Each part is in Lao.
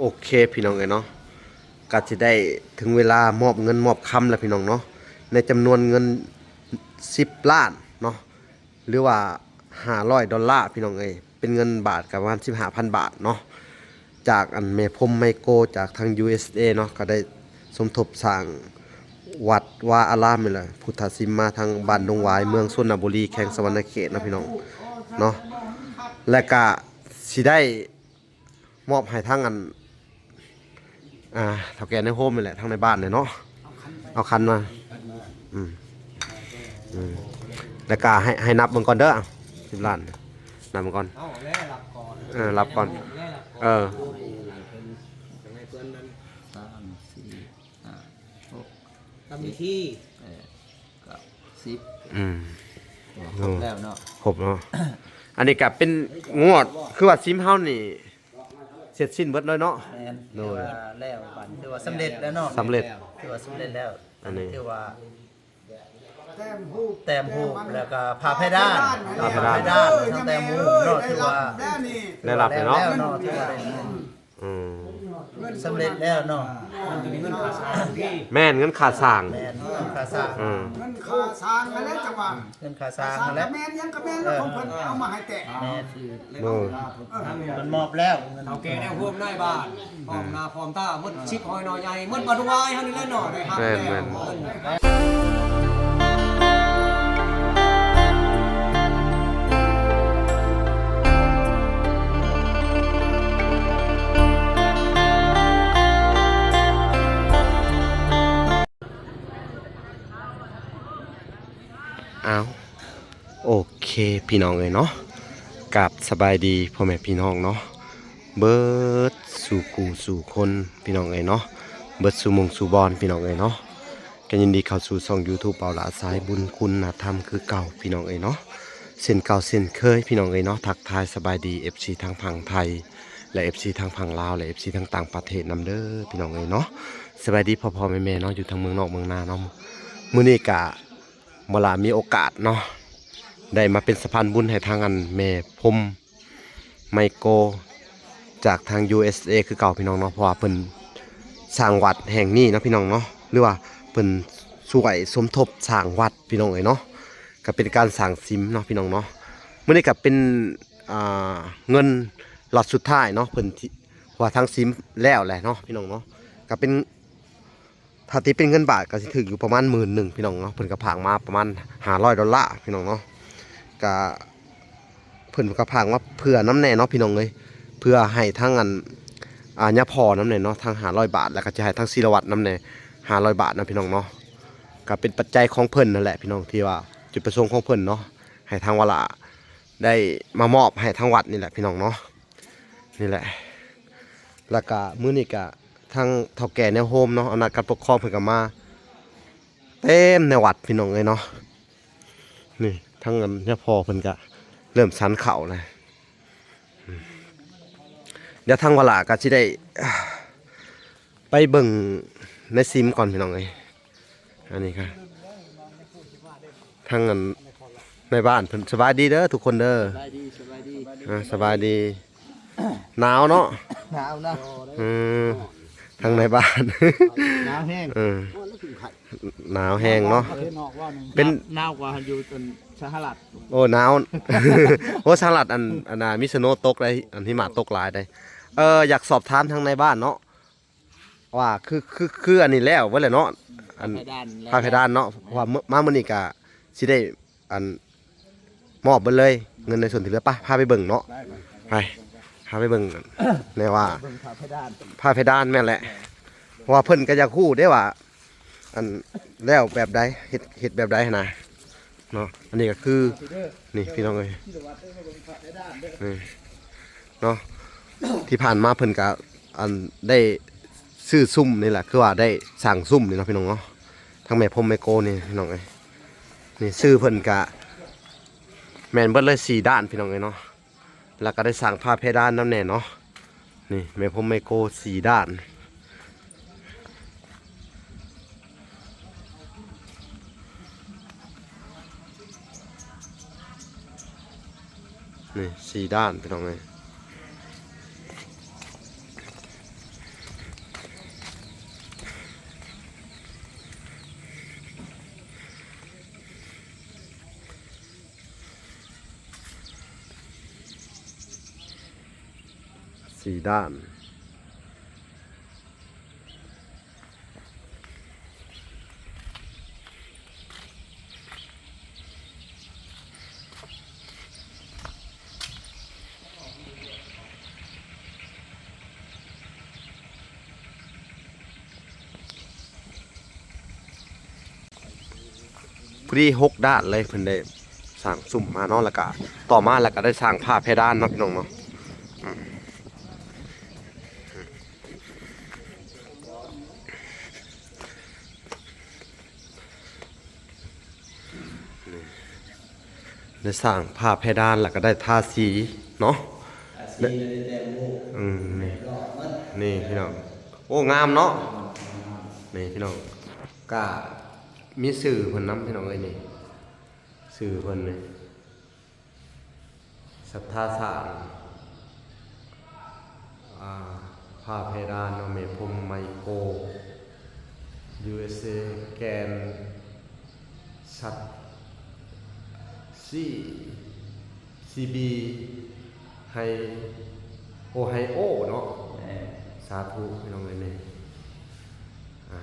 ໂອເຄພີ່ນ້ອງເອີຍເນາະ ກໍຊິໄດ້ເຖິງເວລາມອບເງິນມອບຄຳແລ້ວພີ່ນ້ອງເນາະ ໃນຈຳນວນເງິນສິບລ້ານເນາະ ຫຼືວ່າຫ້າຮ້ອຍດອນລາພີ່ນ້ອງເອີຍ ເປັນເງິນບາດກໍປະມານສິບຫ້າພັນບາດເນາະ ຈາກອັນແມ່ພົມໄມໂກ ຈາກທາງ ຢູເອສເອ ເນາະ ກໍໄດ້ສົມທົບສ້າງວັດວາອາລາມນີ້ແຫຼະ ພຸດທະສິມມາທາງບ້ານດົງຫວາຍ ເມືອງຊົນນະບູລີ ແຂວງສະຫວັນນະເຂດເນາະພີ່ນ້ອງເນາະ ແລະກະຊິໄດ້ ມອບໃຫ້ທາງອັນ ອ່າ ເຖົ້າແກ່ໃນໂຮມນີ້ແຫຼະ ທາງໃນບ້ານນີ້ເນາະ ເອົາຂັນມາ ອືມ ອືມ ແລ້ວກະໃຫ້ ໃຫ້ນັບເບິ່ງກ່ອນເດີ ສິບລ້ານ ນັບເບິ່ງກ່ອນ ເອົາແລ້ວ ນັບກ່ອນ ເອີ ນັບກ່ອນ ເອີ ສາມ ສີ່ ຫ້າ ຫົກ ທຳພິທີ ແປດ ເກົ້າ ສິບ ອືມ ຄົບແລ້ວເນາະ ຄົບເນາະ ອັນນີ້ກະເປັນງວດ ຄືວ່າສິມເຮົານີ້ ເສັດສິ້ນເບິດເລີຍເນາະ ແມ່ນ ໂດຍ ຖືວ່າແລ້ວ ບາດນີ້ຖືວ່າສຳເລັດແລ້ວເນາະ ສຳເລັດ ຖືວ່າສຳເລັດແລ້ວ ອັນນີ້ຖືວ່າແຕ້ມຮູບ ແຕ້ມຮູບ ແລ້ວກໍຝາເພດານ ຝາເພດານ ຝາເພດານ ທັງແຕ້ມຮູບເນາະ ຖືວ່າໄດ້ຮັບແລ້ວເນາະ ຖືວ່າໄດ້ ອືມ ສຳເລັດແລ້ວເນາະ ແມ່ນ ເງິນຄ່າສ້າງ ແມ່ນ ເງິນຄ່າສ້າງ ອືມ ເງິນຄ່າສ້າງຫັ້ນແຫຼະ ຈັງວ່າ ເງິນຄ່າສ້າງຫັ້ນແຫຼະ ແມ່ນຫຍັງກໍແມ່ນແລ້ວ ຂອງເພິ່ນເອົາມາໃຫ້ແຕ້ມ ແມ່ນ ໂດຍ ເພິ່ນມອບແລ້ວ ເຖົ້າແກ່ແນວໂຮມນາຍບ້ານ ພ້ອມໜ້າພ້ອມຕາ ໝົດສິບຮ້ອຍໜໍ່ໃຫຍ່ ໝົດບ້ານດົງຫວາຍເຮົານີ້ແຫຼະເນາະ ໄດ້ຮັບແລ້ວ ແມ່ນໆ ເງິນ ອ້າວ ໂອເຄພີ່ນ້ອງເອີຍເນາະ ກາບສະບາຍດີພໍ່ແມ່ພີ່ນ້ອງເນາະ ເບິດສູ່ຄູ່ສູ່ຄົນພີ່ນ້ອງເອີຍເນາະ ເບິດສູ່ໝ່ອງສູ່ບ່ອນພີ່ນ້ອງເອີຍເນາະ ກໍຍິນດີເຂົ້າສູ່ຊ່ອງຢູທູບ ເບົາຫຼ້າສາຍບຸນຄຸນນະທຳຄືເກົ່າພີ່ນ້ອງເອີຍເນາະ ເຊັ່ນເກົ່າເຊັ່ນເຄີຍພີ່ນ້ອງເອີຍເນາະ ທັກທາຍສະບາຍດີເອັຟຊີທາງຝັ່ງໄທ ແລະ ເອັຟຊີທາງຝັ່ງລາວ ແລະ ເອັຟຊີທາງຕ່າງປະເທດນຳເດີພີ່ນ້ອງເອີຍເນາະ ສະບາຍດີພໍ່ໆແມ່ໆເນາະ ຢູ່ທາງເມືອງນອກເມືອງນາເນາະ ມື້ນີ້ກະ ເວລາມີໂອກາດເນາະ ໄດ້ມາເປັນສະພານບຸນໃຫ້ທາງອັນແມ່ພົມໄມໂກ ຈາກທາງ ຢູເອສເອ ຄືເກົ່າພີ່ນ້ອງເນາະ ເພາະວ່າເພິ່ນສ້າງວັດແຫ່ງນີ້ເນາະພີ່ນ້ອງເນາະ ຫຼືວ່າເພິ່ນຊ່ວຍສົມທົບສ້າງວັດພີ່ນ້ອງເອີຍເນາະ ກໍເປັນການສ້າງສິມເນາະພີ່ນ້ອງເນາະ ມື້ນີ້ກໍເປັນ ອ່າ ເງິນລັອດສຸດທ້າຍເນາະ ເພິ່ນທີ່ ເພາະວ່າທາງສິມແລ້ວແຫຼະເນາະພີ່ນ້ອງເນາະ ກໍເປັນ ຖ້າຕີເປັນເງິນບາດກໍຊິຖືກຢູ່ປະມານໝື່ນໜຶ່ງພີ່ນ້ອງເນາະ ເພິ່ນກໍຝາກມາປະມານຫ້າຮ້ອຍດອນລາພີ່ນ້ອງເນາະ ກະ ເພິ່ນກໍຝາກມາເພື່ອນຳແດ່ເນາະພີ່ນ້ອງເອີຍ ເພື່ອໃຫ້ທາງອັນ ອ່າ ຍາພໍ່ນຳແດ່ເນາະ ທັງຫ້າຮ້ອຍບາດ ແລ້ວກໍຈະໃຫ້ທາງສີລະວັດນຳແດ່ຫ້າຮ້ອຍບາດນະພີ່ນ້ອງເນາະ ກໍເປັນປັດໄຈຂອງເພິ່ນນັ້ນແຫຼະພີ່ນ້ອງ ທີ່ວ່າຈຸດປະສົງຂອງເພິ່ນເນາະ ໃຫ້ທາງວາລາໄດ້ມາມອບໃຫ້ທາງວັດນີ້ແຫຼະພີ່ນ້ອງເນາະ ນີ້ແຫຼະ ແລ້ວກະມື້ນີ້ກະ ທາງເຖົ້າແກ່ແນວໂຮມເນາະ ອຳນາດການປົກຄອງເພິ່ນກໍມາເຕັມໃນວັດພີ່ນ້ອງເອີຍເນາະ ນີ້ທາງອັນຍາພໍ່ເພິ່ນກໍເລີ່ມສັນເຂົ້າແລ້ວ ດຽວທາງວາລາກໍຊິໄດ້ໄປເບິ່ງໃນສິມກ່ອນພີ່ນ້ອງເອີຍ ອັນນີ້ກໍ ທາງອັນນາຍບ້ານເພິ່ນ ສະບາຍດີເດີທຸກຄົນເດີ ສະບາຍດີ ສະບາຍດີ ອ່າ ສະບາຍດີ ໜາວເນາະ ໜາວນະ ເອີ ທາງນາຍບ້ານ ໜາວແຮງ ເອີ ໜາວແຮງເນາະ ເປັນ ໜາວກວ່າຢູ່ອັນສະຫະລັດ ໂອ້ ໜາວ ໂອ້ ສະຫະລັດ ອັນ ອັນນ່າ ມີສະໂນຕົກໄດ໋ ອັນຫິມະຕົກຫຼາຍໄດ໋ ເອີ ຢາກສອບຖາມທາງນາຍບ້ານເນາະ ວ່າຄື ຄື ຄືອັນນີ້ແລ້ວເບິດແລ້ວເນາະ ອັນ ຝາເພດານແລ້ວ ຝາເພດານເນາະ ເພາະວ່າມາມື້ນີ້ກະຊິໄດ້ ອັນ ມອບເບິດເລີຍ ເງິນໃນສ່ວນທີ່ເຫຼືອ ໄປ ພາໄປເບິ່ງເນາະ ໄປ ໄປ ພາໄປເບິ່ງແນ່ວ່າ ເບິ່ງຝາເພດານ ຝາເພດານແມ່ນແຫຼະ ເພາະວ່າເພິ່ນກໍຢາກຮູ້ເດ້ວ່າ ອັນ ແລ້ວແບບໃດ ເຮັດ ເຮັດແບບໃດຫັ້ນນະ ເນາະ ອັນນີ້ກໍຄື ນີ້ພີ່ນ້ອງເອີຍ ນີ້ເນາະ ທີ່ຜ່ານມາເພິ່ນກໍ ອັນ ໄດ້ຊື້ຊຸມນີ້ແຫຼະ ຄືວ່າໄດ້ສ້າງຊຸມນີ້ເນາະພີ່ນ້ອງເນາະ ທາງແມ່ພົມແມ່ໂກນີ້ພີ່ນ້ອງເອີຍ ນີ້ຊື້ເພິ່ນກະແມ່ນເບິດເລີຍສີ່ດ້ານພີ່ນ້ອງເອີຍເນາະ ແລ້ວກໍໄດ້ສ້າງຝາເພດານນຳແດ່ເນາະ ນີ້ແມ່ພົມແມ່ໂກສີ່ດ້ານ ນີ້ສີ່ດ້ານພີ່ນ້ອງເອີຍ ສີ່ດ້ານ. ພໍດີຫົກດ້ານເລີຍ ເພິ່ນໄດ້ສ້າງສຸ້ມມາເນາະ ແລ້ວກະຕໍ່ມາ ແລ້ວກະໄດ້ສ້າງຝາເພດານເນາະ ພີ່ນ້ອງເນາະ. ອືມ ນີ້ ໄດ້ສ້າງຝາເພດານ ແລ້ວກະໄດ້ທາສີເນາະ. ທາສີ ແລ້ວໄດ້ແຕ້ມໂອ້ ອືມ ນີ້ ແບບຫຼອກມັນ ນີ້ພີ່ນ້ອງ ໂອ້ ງາມເນາະ. ນີ້ພີ່ນ້ອງ ກະມີຊື່ເພິ່ນນຳ ພີ່ນ້ອງເອີຍ ນີ້ຊື່ເພິ່ນນີ້ ສັດທາສ້າງ ອ່າ ຝາເພດານເນາະ ແມ່ພົມໄມໂກ ຢູເອສເອ ແກນ ຊັດ ຊີ ຊີບີ ໄຮ ໂອໄຮໂອເນາະ. ແມ່ນ ສາທຸ ພີ່ນ້ອງເອີຍ ນີ້ ອ່າ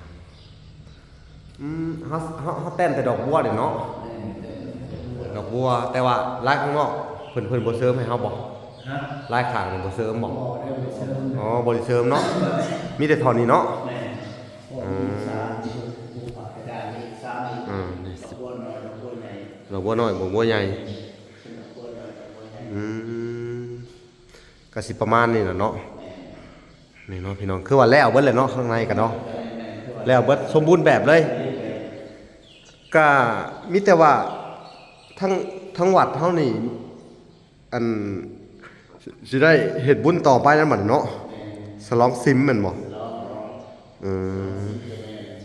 ອືມ ເຮົາ ເຮົາ ເຮົາແຕ້ມແຕ່ດອກບົວນີ້ເນາະ. ແມ່ນ ແຕ່ດອກບົວ ດອກບົວ ແຕ່ວ່າລາຍຂ້າງນອກເພິ່ນ ເພິ່ນບໍ່ເສີມໃຫ້ເຮົາບໍ່? ຮະ? ລາຍຂ້າງນີ້ບໍ່ເສີມບໍ່? ບໍ່ໄດ້ ບໍ່ເສີມ. ອໍ ບໍ່ໄດ້ເສີມເນາະ ມີແຕ່ເທົ່ານີ້ເນາະ. ແມ່ນ ອືມ ມີສາມ ມີ ມີຝາເພດານ ມີສາມ ອືມ ດອກບົວນ້ອຍ ດອກບົວໃຫຍ່ ດອກບົວນ້ອຍ ດອກບົວໃຫຍ່ ດອກບົວນ້ອຍ ດອກບົວໃຫຍ່. ອືມ ກະຊິປະມານນີ້ແຫຼະເນາະ. ແມ່ນ ນີ້ເນາະ ພີ່ນ້ອງ ຄືວ່າແລ້ວເບິດແລ້ວເນາະ ຂ້າງໃນກະເນາະ ແລ້ວເບິດ ສົມບູນແບບເລີຍ. ກະມີແຕ່ວ່າທາງ ທາງວັດເຮົານີ້ ອັນ ຊິ ຊິໄດ້ເຮັດບຸນຕໍ່ໄປນຳບັດນີ້ເນາະ. ແມ່ນ ສະຫຼອງສິມແມ່ນບໍ່? ສະຫຼອງ ອືມ ສິມກະແມ່ນ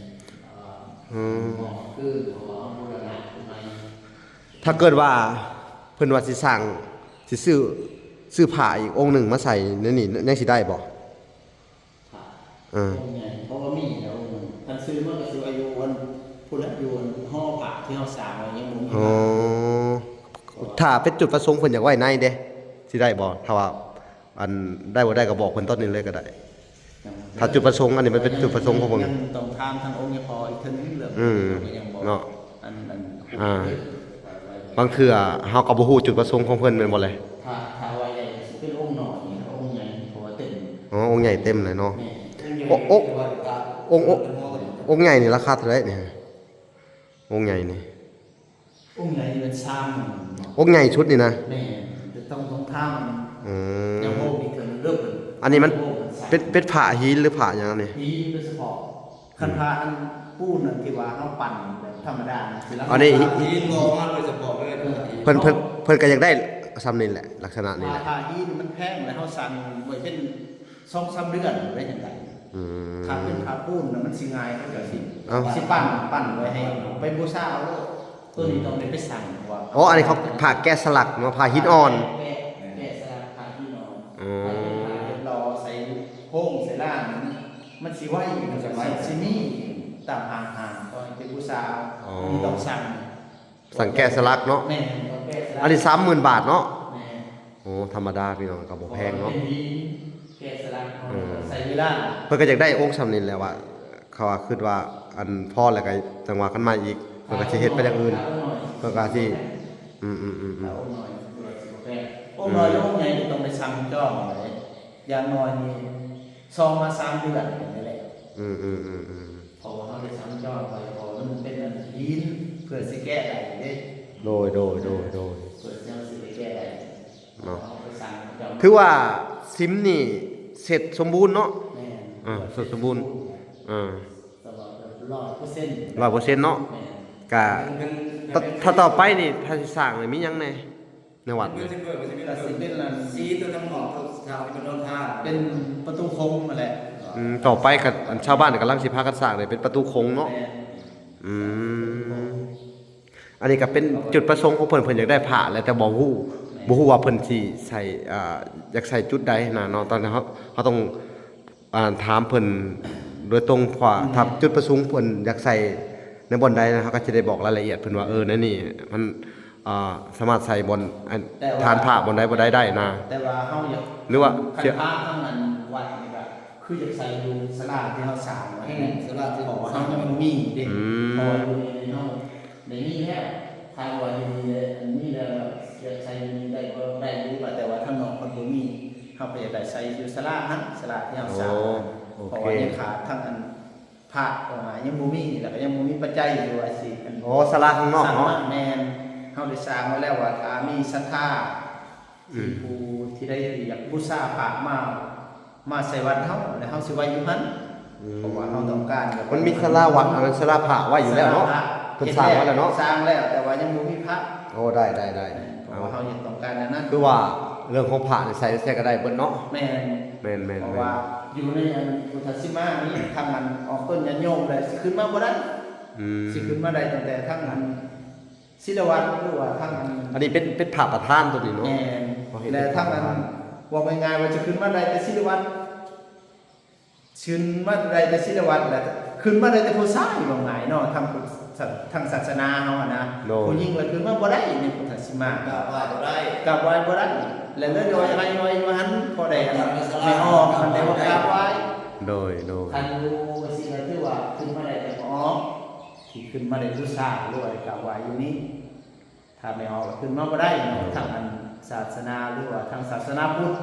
ອືມ ຄືເຮົາບູລະນະຂຶ້ນໃໝ່. ຖ້າເກີດວ່າເພິ່ນວ່າຊິສ້າງ ຊິຊື້ ຊື້ພະອີກອົງໜຶ່ງມາໃສ່ໃນນີ້ ຍັງຊິໄດ້ບໍ່? ພະ ເອີ ອົງໃຫຍ່ ເພາະວ່າມີແລ້ວອົງໜຶ່ງ ຄັນຊື້ມັນກະຊິວ່າຢູ່ອັນພຸ້ນແຫຼະ ຢູ່ອັນຫໍພະທີ່ເຮົາສ້າງໄວ້ຍັງບໍ່ມີ. ອໍ ພະ ຖ້າເປັນຈຸດປະສົງເພິ່ນຢາກໄວ້ໃນເດ ຊິໄດ້ບໍ່? ຖ້າວ່າ ອັນ ໄດ້ບໍ່ໄດ້ກະບອກເພິ່ນຕອນນີ້ເລີຍກະໄດ້. ຍັງ ຖ້າຈຸດປະສົງ ອັນນີ້ມັນເປັນຈຸດປະສົງຂອງເພິ່ນ ຍັງຕ້ອງຖາມທາງອົງຍາພໍ່ອີກເທື່ອໜຶ່ງເລື່ອງ ອືມ ເພິ່ນກະຍັງບໍ່ ເນາະ ອັນ ອັນ ອ່າ ບາງເທື່ອເຮົາກະບໍ່ຮູ້ຈຸດປະສົງຂອງເພິ່ນແມ່ນບໍ່ແລະ? ຖ້າ ຖ້າວ່າໃຫຍ່ກະຊິເປັນອົງນ້ອຍນີ້ ອົງໃຫຍ່ ເພາະວ່າເຕັມ. ອໍ ອົງໃຫຍ່ເຕັມເລີຍເນາະ. ແມ່ນ ອົງໃຫຍ່ ໂອ ໂອ ແຕ່ວ່າ ອົງ ອົງໃຫຍ່ນີ້ລາຄາເທົ່າໃດນີ້? ອົງໃຫຍ່ນີ້ ອົງໃຫຍ່ນີ້ແມ່ນສາມໝື່ນເນາະ ອົງໃຫຍ່ສຸດນີ້ນະ. ແມ່ນ ແຕ່ຕ້ອງ ຕ້ອງຖາມ ອືມ ຍາໂຮບອີກເທື່ອໜຶ່ງເດີ. ອັນນີ້ມັນເປັນ ເປັນພະຫີນ ຫຼືພະຫຍັງອັນນີ້? ຫີນໂດຍສະເພາະ. ຄັນພະອັນປູນອັນທີ່ວ່າເຮົາປັ້ນແບບທຳມະດາ ອັນນີ້ຫີນບໍ່ມາໂດຍສະເພາະເລີຍ. ເພິ່ນ ເພິ່ນ ເພິ່ນກະຢາກໄດ້ຊ່ຳນີ້ແຫຼະ ລັກສະນະນີ້ແຫຼະ. ພະຫີນມັນແພງ ແລ້ວເຮົາສັ່ງໄວ້ເປັນ ສອງສາມເດືອນໄດ້ຈັ່ງໃດ. ອືມ ຖ້າເປັນຜ້າປູນນະ ມັນຊິງ່າຍ ເຂົາເຈົ້າຊິ ເອົ້າ ຊິປັ້ນ ປັ້ນໄວ້ໃຫ້ໄປບູຊາເອົາໂລດ. ໂຕນີ້ຕ້ອງໄດ້ໄປສັ່ງວ່າ ອໍ ອັນນີ້ເຂົາຜ້າແກະສະຫຼັກເນາະ ຜ້າຫີນອ່ອນ. ແກະ ແກະສະຫຼັກຜ້າຫີນອ່ອນ. ອໍ ເຮັດຫຼໍ່ໃສ່ໂຮງໃສ່ລານ ມັນຊິໄວ ມັນຊິໄວ ຊິມີຕາມຫ້າງໆ ຕ້ອງໄປບູຊາເອົາ. ອໍ ອັນນີ້ຕ້ອງສັ່ງ. ສັ່ງແກະສະຫຼັກເນາະ. ແມ່ນ ຕ້ອງແກະສະຫຼັກ. ອັນນີ້ສາມໝື່ນບາດເນາະ. ແມ່ນ ໂອ້ ທຳມະດາພີ່ນ້ອງ ກະບໍ່ແພງເນາະ. ເພາະວ່າເປັນຫີນແກະສະຫຼັກ ເອີ ເຮົາໃສ່ເວລາ. ເພິ່ນກະຢາກໄດ້ອົງຊ່ຳນີ້ແຫຼະວ່າ ເຂົາວ່າ ຄິດວ່າ ອັນ ພໍແລ້ວກະຈັ່ງວ່າກັນໃໝ່ອີກ ເພິ່ນກະຊິເຮັດໄປຢ່າງອື່ນ. ເພິ່ນກະຊິ ອືມໆໆໆ ຖ້າອົງນ້ອຍ ເພິ່ນວ່າຊິບໍ່ແພງ. ອົງນ້ອຍ ອືມ ແລະອົງໃຫຍ່ນີ້ຕ້ອງໄດ້ສັ່ງຈອງໄວ້ ຢ່າງໜ້ອຍນີ້ ສອງມາສາມເດືອນນີ້ແຫຼະ. ອືມໆໆໆ ເພາະວ່າເຮົາໄດ້ສັ່ງຈອງໄວ້ ເພາະວ່າມັນເປັນອັນຫີນ ເພື່ອຊິແກະໄດ້ເດ້. ໂດຍ ໂດຍ ໂດຍ ໂດຍ ເພື່ອເຮົາຊິໄດ້ແກະໄດ້ເນາະ. ເຮົາໄປສັ່ງເຂົາເຈົ້າ ຖືວ່າສິມນີ້ເສັດສົມບູນເນາະ. ແມ່ນ ເອີ ເສັດສົມບູນ ເອີ ແບບວ່າແບບຮ້ອຍເປີເຊັນ ຮ້ອຍເປີເຊັນເນາະ. ແມ່ນ ກະ ຖ້າ ຖ້າຕໍ່ໄປນີ້ ຖ້າຊິສ້າງນີ້ມີຫຍັງແດ່? ໃນວັດ ມັນຊິເປີດ ມັນຊິເປັນ ກະຊິເປັນອັນ ສີຕົວທາງນອກ ຕົວທາງທີ່ເປັນໂດນທາ ເປັນປະຕູໂຄ້ງຫັ້ນແຫຼະ. ອືມ ຕໍ່ໄປກະ ອັນ ຊາວບ້ານກຳລັງຊິພາກັນສ້າງເລີຍ ເປັນປະຕູໂຄ້ງເນາະ. ແມ່ນ ອືມ ອັນນີ້ກະເປັນຈຸດປະສົງຂອງເພິ່ນ ເພິ່ນຢາກໄດ້ພະແຫຼະ ແຕ່ບໍ່ຮູ້ ແມ່ນ ບໍ່ຮູ້ວ່າເພິ່ນຊິໃສ່ ອ່າ ຢາກໃສ່ຈຸດໃດຫັ້ນນະເນາະ. ຕອນນີ້ເຮົາ ເຮົາຕ້ອງ ອ່າ ຖາມເພິ່ນໂດຍຕົງ ເພາະວ່າ ອືມ ຖ້າຈຸດປະສົງເພິ່ນຢາກໃສ່ໃນບ່ອນໃດນະ ເຮົາກະຊິໄດ້ບອກລາຍລະອຽດເພິ່ນວ່າ ເອີ ໃນນີ້ມັນ ອ່າ ສາມາດໃສ່ບ່ອນ ອັນ ແຕ່ວ່າ ຖານພະບ່ອນໃດບໍ່ໄດ້ ໄດ້ນະ ແຕ່ວ່າເຮົາຢາກ ຫຼືວ່າ ຄັນພະທາງອັນວັດນີ້ກໍຄືຢາກໃສ່ຢູ່ສາລາທີ່ເຮົາສ້າງໄວ້ ອືມ ສາລາທີ່ ເພາະວ່າເຮົາຍັງບໍ່ມີເດ້ ອືມ ເພາະວ່າຢູ່ນີ້ເຮົາໄດ້ມີແລ້ວ ຖ້າວ່າຢູ່ນີ້ໄດ້ ອັນນີ້ແລ້ວ ຢາກໃສ່ຢູ່ນີ້ໄດ້ກໍໄດ້ຢູ່ ແຕ່ວ່າທາງນອກມັນບໍ່ມີ ເຮົາກໍຢາກໄດ້ໃສ່ຢູ່ສາລາຫັ້ນ ສາລາທີ່ເຮົາສ້າງ ໂອ້ ໂອເຄ ເພາະວ່າຍັງຂາດທາງອັນ ພະ ເວົ້າງ່າຍຍັງບໍ່ມີ ແລ້ວກໍຍັງບໍ່ມີປັດໄຈທີ່ວ່າຊິ ໂອ້ ສາລາຂ້າງນອກເນາະ ແມ່ນ ເຮົາໄດ້ສ້າງໄວ້ແລ້ວວ່າຖ້າມີສັດທາ ອືມ ທີ່ຜູ້ທີ່ໃດຢາກບູຊາພະມາ ມາໃສ່ວັດເຮົາ ແລ້ວເຮົາຊິໄວ້ຢູ່ຫັ້ນ ອືມ ເພາະວ່າເຮົາຕ້ອງການ ມັນມີສາລາວັດ ອັນນັ້ນສາລາພະໄວ້ຢູ່ແລ້ວເນາະ ສາລາພະ ເພິ່ນສ້າງໄວ້ແລ້ວເນາະ ສ້າງແລ້ວ ແຕ່ວ່າຍັງບໍ່ມີພະ ໂອ້ ໄດ້ ໄດ້ ໄດ້ ເພາະວ່າເຮົາຍັງຕ້ອງການອັນນັ້ນ ຄືວ່າເລື່ອງຂອງພະນີ້ໃສ່ ໃສ່ກໍໄດ້ເບິດເນາະ ແມ່ນ ແມ່ນໆໆ ເພາະວ່າຢູ່ໃນອັນພຸດທະສີມານີ້ ທາງອັນອອກຕົນຍາດໂຍມແລ້ວຊິຂຶ້ນມາບໍ່ໄດ້ ອືມ ຊິຂຶ້ນມາໄດ້ຕັ້ງແຕ່ທາງອັນ ສີລະວັດ ຫຼືວ່າທາງອັນ ອັນນີ້ເປັນ ເປັນພະປະທານຕົວນີ້ເນາະ ແມ່ນ ເຮົາເຮັດ ແລະ ເປັນພະປະທານ ທາງອັນ ເວົ້າງ່າຍໆວ່າຈະຂຶ້ນມາໄດ້ແຕ່ສີລະວັດ ຂຶ້ນມາໄດ້ແຕ່ສີລະວັດ ແລະ ຂຶ້ນມາໄດ້ແຕ່ຜູ້ຊາຍ ເວົ້າງ່າຍເນາະ ທາງ ທາງສາສະໜາເຮົາຫັ້ນນະ ໂດຍ ຜູ້ຍິງລະຂຶ້ນມາບໍ່ໄດ້ໃນພຸດທະສີມາ ກາບໄຫວ້ບໍ່ໄດ້ ກາບໄຫວ້ບໍ່ໄດ້ ແລະ ເລີຍວ່າໄລ່ໄວ້ຢູ່ຫັ້ນ ພໍໄດ້ອັນ ແມ່ອອກ ມັນໄດ້ມາກາບໄຫວ້ ໂດຍ ໂດຍ ຄັນຢູ່ຈັ່ງຊີ້ລະຖືວ່າຂຶ້ນມາໄດ້ແຕ່ພໍ່ອອກ ທີ່ຂຶ້ນມາໄດ້ບູຊາ ຫຼືວ່າໄດ້ກາບໄຫວ້ຢູ່ນີ້ ຖ້າແມ່ອອກລະຂຶ້ນມາບໍ່ໄດ້ເນາະ ໂດຍ ທາງອັນສາສະໜາ ຫຼືວ່າທາງສາສະໜາພຸດ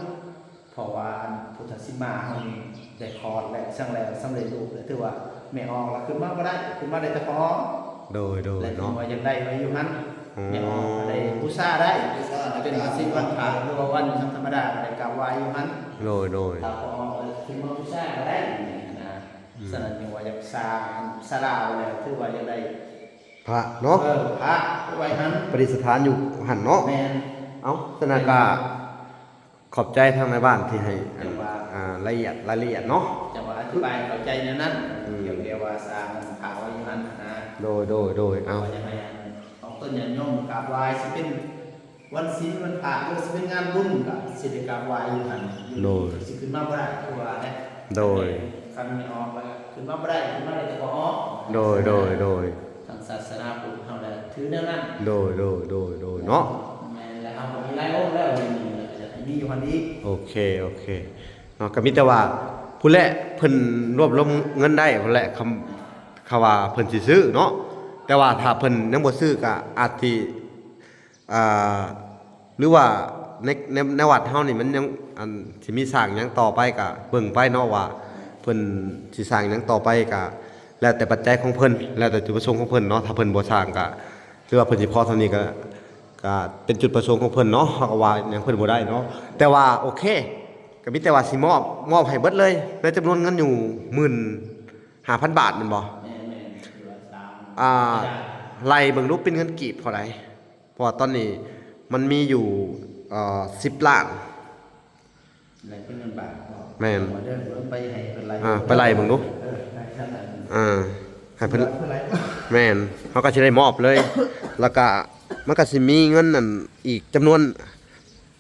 ເພາະວ່າອັນພຸດທະສີມາເຮົານີ້ໄດ້ຄອດແລ້ວ ສັງແລ້ວ ສຳເລັດຮູບແລ້ວ ຖືວ່າແມ່ອອກລະຂຶ້ນມາບໍ່ໄດ້ ຂຶ້ນມາໄດ້ແຕ່ພໍ່ອອກ ໂດຍ ໂດຍ ແລະ ເນາະ ຖືວ່າຢາກໄດ້ໄວ້ຢູ່ຫັ້ນ ອືມ ແມ່ອອກກໍໄດ້ບູຊາໄດ້ ເປັນວັນສິນວັນພະ ຫຼືວ່າວັນທຳມະດາກໍໄດ້ກາບໄຫວ້ຢູ່ຫັ້ນ ໂດຍ ໂດຍ ຖ້າພໍ່ອອກລະຂຶ້ນມາບູຊາກໍໄດ້ ນີ້ນະ ອືມ ສະນັ້ນຈຶ່ງວ່າຢາກສ້າງສາລາໄວ້ແລ້ວ ຖືວ່າຢາກໄດ້ ພະເນາະ ເອີ ພະໄວ້ຫັ້ນ ປະດິດສະຖານຢູ່ຫັ້ນເນາະ ແມ່ນ ເອົ້າ ສະນັ້ນກະ ແມ່ນ ຂອບໃຈທາງນາຍບ້ານທີ່ໃຫ້ ຈັ່ງວ່າ ອັນ ລະອຽດ ລາຍລະອຽດເນາະ ຈັ່ງວ່າອະທິບາຍເຂົ້າໃຈແນວນັ້ນ ອືມ ດຽວ ດຽວວ່າສ້າງພະໄວ້ຢູ່ຫັ້ນນະ ໂດຍ ໂດຍ ໂດຍ ເອົາ ຢາກໃຫ້ອັນອອກຕົນຍາດໂຍມກາບໄຫວ້ ຊິເປັນວັນສິນວັນພະ ຫຼືຊິເປັນງານບຸນ ກະຊິໄດ້ກາບໄຫວ້ຢູ່ຫັ້ນ ໂດຍ ຊິຂຶ້ນມາບໍ່ໄດ້ ຄືວ່າແຫຼະ ໂດຍ ຄັນແມ່ອອກລະຂຶ້ນມາບໍ່ໄດ້ ຂຶ້ນມາໄດ້ແຕ່ພໍ່ອອກ ໂດຍ ໂດຍ ໂດຍ ທາງສາສະໜາພຸດເຮົາແຫຼະຖືແນວນັ້ນ ໂດຍ ໂດຍ ໂດຍ ໂດຍ ເນາະ ແມ່ນແລ້ວ ເຮົາກໍມີຫຼາຍອົງແລ້ວ ດຽວນີ້ແຫຼະ ຢາກໃຫ້ມີຢູ່ຫັ້ນອີກ ໂອເຄ ໂອເຄ ເນາະ ກໍມີແຕ່ວ່າ ພຸ້ນແຫຼະ ເພິ່ນລວບລວມເງິນໄດ້ພຸ້ນແຫຼະ ຄຳ ຄຳວ່າເພິ່ນຊິຊື້ເນາະ ແຕ່ວ່າຖ້າເພິ່ນຍັງບໍ່ຊື້ ກໍອາດຊິ ອ່າ ຫຼືວ່າໃນ ໃນ ໃນວັດເຮົານີ້ມັນຍັງ ອັນ ຊິມີສ້າງຫຍັງຕໍ່ໄປກະເບິ່ງໄປເນາະ ວ່າເພິ່ນຊິສ້າງຫຍັງຕໍ່ໄປກະແລ້ວແຕ່ປັດໄຈຂອງເພິ່ນ ແລ້ວແຕ່ຈຸດປະສົງຂອງເພິ່ນເນາະ ຖ້າເພິ່ນບໍ່ສ້າງກະ ຫຼືວ່າເພິ່ນຊິພໍສ່ຳນີ້ກະ ກະເປັນຈຸດປະສົງຂອງເພິ່ນເນາະ ເຮົາກະວ່າຫຍັງເພິ່ນບໍ່ໄດ້ເນາະ ແຕ່ວ່າໂອເຄ ກະມີແຕ່ວ່າຊິມອບ ມອບໃຫ້ເບິດເລີຍ ໃນຈຳນວນເງິນຢູ່ໝື່ນຫ້າພັນບາດແມ່ນບໍ່? ແມ່ນໆ ອ່າ ໄລ່ເບິ່ງດູເປັນເງິນກີບເທົ່າໃດ? ເພາະວ່າຕອນນີ້ມັນມີຢູ່ ເອີ ສິບລ້ານ ໄລ່ເປັນເງິນບາດບໍ່? ແມ່ນ ເອົາເດີ ໄປໃຫ້ເພິ່ນໄລ່ ອ່າ ໄປໄລ່ເບິ່ງດູ ເອີ ໄລ່ຊັ້ນນັ້ນ ອ່າ ໃຫ້ເພິ່ນ ເພິ່ນໄລ່ ແມ່ນ ເຮົາກໍຊິໄດ້ມອບເລີຍ ແລ້ວກໍມັນກໍຊິມີເງິນນັ້ນອີກຈຳນວນ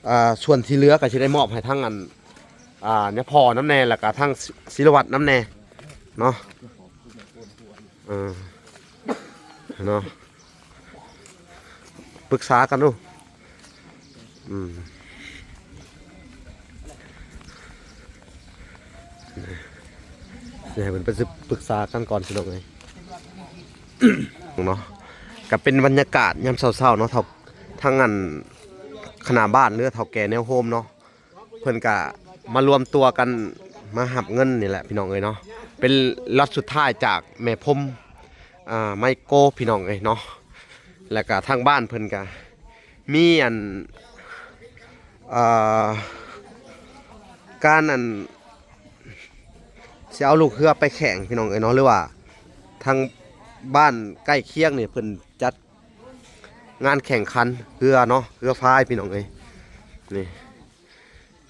ອ່າ ສ່ວນທີ່ເຫຼືອກໍຊິໄດ້ມອບໃຫ້ທາງອັນ ອ່າ ຍາພໍ່ນຳແດ່ ແລ້ວກໍທາງ ສີລະວັດນຳແດ່ເນາະ ເອີ ເນາະ ປຶກສາກັນດູ ອືມ ຊິໃຫ້ເພິ່ນໄປສຶກປຶກສາກັນກ່ອນ ພີ່ນ້ອງເອີຍ ເນາະ ກໍເປັນບັນຍາກາດຍາມເຊົ້າໆເນາະ ເຖົ້າ ທັງອັນຄະນະບ້ານ ຫຼືເຖົ້າແກ່ແນວໂຮມເນາະ ເພິ່ນກະມາລວມຕົວກັນມາຮັບເງິນນີ້ແຫຼະພີ່ນ້ອງເອີຍເນາະ ເປັນລັອດສຸດທ້າຍຈາກແມ່ພົມ ອ່າ ໄມໂກ ພີ່ນ້ອງເອີຍເນາະ ແລ້ວກະທາງບ້ານເພິ່ນກະມີອັນ ອ່າ ການອັນ ຊິເອົາລູກເຮືອໄປແຂ່ງພີ່ນ້ອງເອີຍເນາະ ຫຼືວ່າທາງບ້ານໃກ້ຄຽງນີ້ເພິ່ນຈັດ ງານແຂ່ງຂັນເຮືອເນາະ ເຮືອພາຍພີ່ນ້ອງເອີຍ ນີ້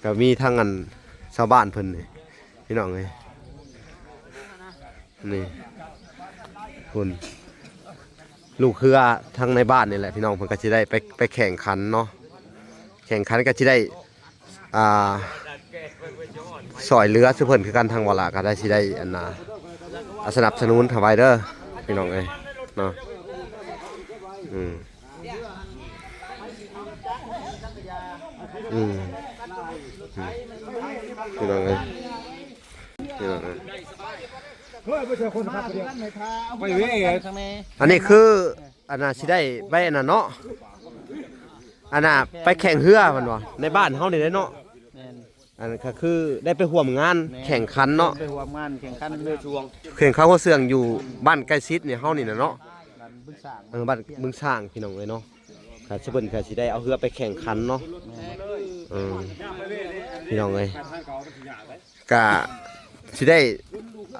ກໍມີທັງອັນຊາວບ້ານເພິ່ນນີ້ພີ່ນ້ອງເອີຍ ນີ້ພຸ້ນ ລູກເຮືອທັງໃນບ້ານນີ້ແຫຼະພີ່ນ້ອງ ເພິ່ນກໍຊິໄດ້ໄປ ໄປແຂ່ງຂັນເນາະ ແຂ່ງຂັນກໍຊິໄດ້ ອ່າ ຊ່ອຍເຫຼືອສູ່ເພິ່ນຄືກັນ ທາງວາລະກໍໄດ້ ຊິໄດ້ອັນນ່າ ສະໜັບສະໜູນເຂົ້າໄປເດີພີ່ນ້ອງເອີຍເນາະ ອືມ ອືມ ອືມ ພີ່ນ້ອງເອີຍ ພີ່ນ້ອງເອີຍ ໄປເວີຍ ອັນນີ້ຄື ອັນນ່າ ຊິໄດ້ໄປອັນນັ້ນເນາະ ອັນນ່າ ໄປແຂ່ງເຮືອແມ່ນບໍ່ ໃນບ້ານເຮົານີ້ແຫຼະເນາະ ແມ່ນ ອັນນັ້ນກໍຄືໄດ້ໄປຮ່ວມງານ ແມ່ນ ແຂ່ງຂັນເນາະ ໄປຮ່ວມງານແຂ່ງຂັນ ແຂ່ງຂັນຫົວເຊື່ອງຢູ່ບ້ານໃກ້ຊິດນີ້ເຮົານີ້ນະເນາະ ບ້ານບຶງຊ້າງ ເອີ ບ້ານບຶງຊ້າງ ພີ່ນ້ອງເອີຍເນາະ ກໍຊິເພິ່ນກໍຊິໄດ້ເອົາເຮືອໄປແຂ່ງຂັນເນາະ ແມ່ນ ເອີ ພີ່ນ້ອງເອີຍ ກະຊິໄດ້